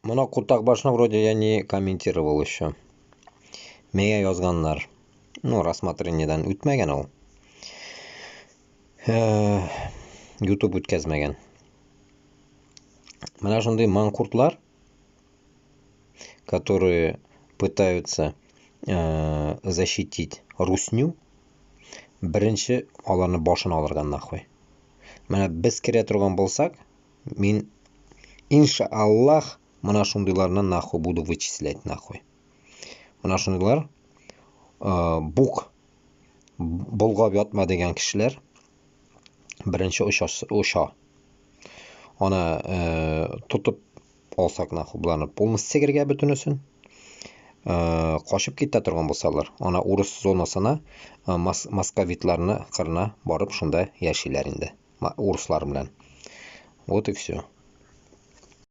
Моны Кутакбашны вроде я не комментировал еще. Миңа язганнар. Ну, рассмотрениедән үтмәгән ул. YouTube үткәзмәгән. Менә шундый манкуртлар, которые пытаются защитить русню, беренче аларны башын алырга нахуй. Менә без керә торган булсак, мин, иншаллах, менә шундыйларны нахуй буду вычислять нахуй. Менә шундыйлар бук болгап ятма дигән кешеләр беренче оча. Аны тотып алсак нахуй боларны полностью сигергә бөтенесен. Качып китә торган булсалар, ана урыс зонасына, московитларны кырына барып шунда яшиләр инде. Урыслар белән. Вот и все.